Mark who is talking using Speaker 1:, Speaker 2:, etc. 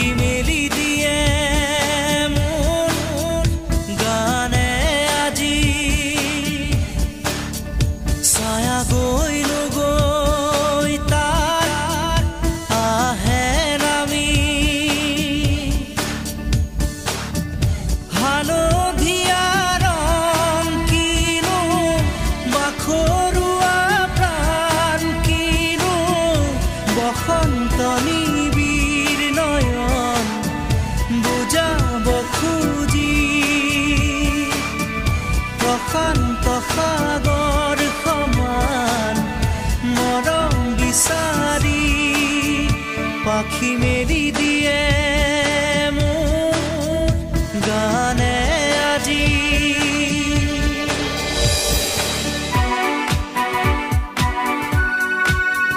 Speaker 1: পাখি মেলি দিয়ে মোৰ গানে আজি ছায়া গৈ নগৈ তাৰ আহে নামি হালধীয়া ৰং কিনো বাখৰুৱা প্ৰাণ কিনো বসন্ত নিবিড় নয়ন বুজাব খুজি প্ৰশান্ত সাগৰ সমান মৰম বিচাৰি পাখি মেলি।